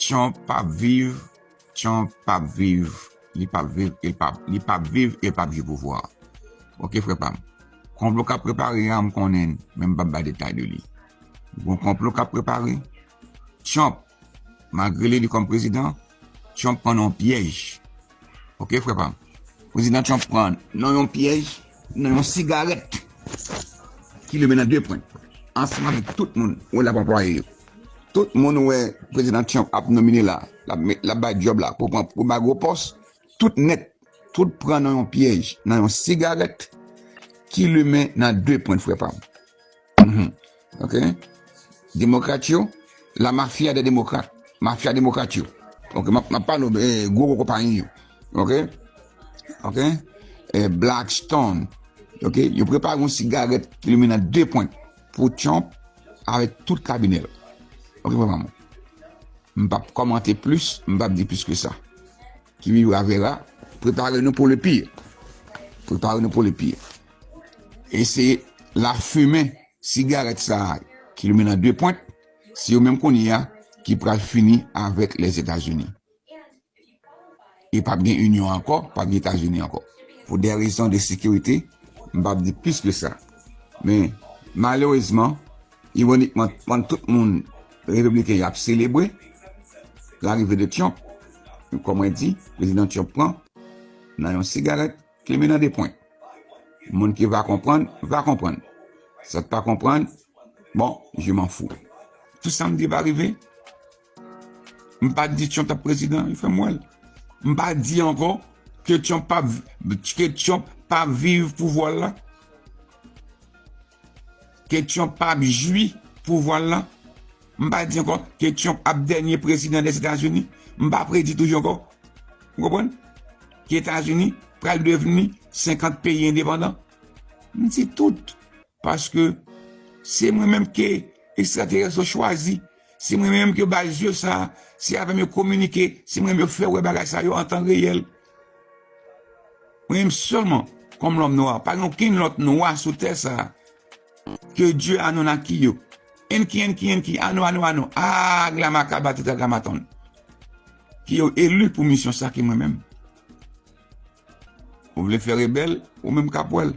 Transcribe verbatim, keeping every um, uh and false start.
Trump p ap viv, Trump p ap viv, li p ap viv, e l p ap, li p ap viv, e l p ap jwi pouvwa. Oke, frè pa m. Konplo k ap prepare a, m konnen, men m p ap bay detay de li. Gon konplo k ap prepare. Trump, malgre li, li kòm prezidan, Trump pran nan yon pyèj. Oke, frè pa m. Prezidan Trump pran nan yon pyèj, nan yon sigarèt ki limen nan de pwen. Ansanm avèk tout moun wè l ap anplwaye yo. Tout moun wè prezidan Trump ap nomine la, l ap met, l ap bay djòb la pou pran, pou bay gwo pòs, tout nèt, tout pran nan yon pyèj, nan yon sigarèt ki limen nan de pwen, frè pa m. Mhm. Oke? Demokrat yo, la mafia de demokrat, mafia demokrat yo. Oke, m ap, m ap pale, eh, gwo, gwo konpayi yo. Oke? Oke? Eh, Blackstone. Oke? Yo prepare yon sigarèt ki limen nan de pwen pou Trump avèk tout kabinè l. Oke, frè pa m. M p ap kòmante plis, m p ap di plis ke sa. Qui vivra verra, prepare nou pou le pire. Prepare nou pou le pire. E se lafimen sigarèt sa a ki limen nan de pwent, se yo menm kounye a ki pral fini avèk Lèzetazini. E p ap gen Inyon ankò, p ap gen Etazini ankò. Pou de rezon de sekirite, m p ap di plis ke sa. Men, malerezman, iwonikman, pandan tout moun repibliken y ap selebre larive de Trump, kòm mwen di, prezidan Trump pran nan yon sigarèt ki limen nan de pwen. Moun ki va konprann, va konprann. Sa k pa konprann, bon, je m'en fous. Tout sa m di va rive. M pa di Trump t ap prezidan, li fè m wè l. M pa di ankò ke Trump pa, ke Trump pa viv pouvwa l la. Ke Trump pa ap jwi pouvwa l la. M pa di ankò ke Trump ap dènye prezidan Lèzetazini. M pa predi toujou ankò. Ou konprann? Ke Etazini pral devni senkant peyi endepandan. M di tout. Paske se mwen menm ke ekstraterès yo chwazi. Se mwen menm ke yo bay zye sa. Se avè m yo kominike. Se mwen menm yo fè wè bagay sa yo an tan reyèl. Mwen menm sèlman, kòm lòm nwa, pa gen okenn lòt nwa sou tè sa a ke Dye Anunaki yo, Enki, Enki, Enki, Anu, Anu, Anu, a, Glama, Kaba, Tetragramaton, ki yo eli pou misyon sa ke mwen menm. Ou vle fè rebèl, ou menm k ap wè l.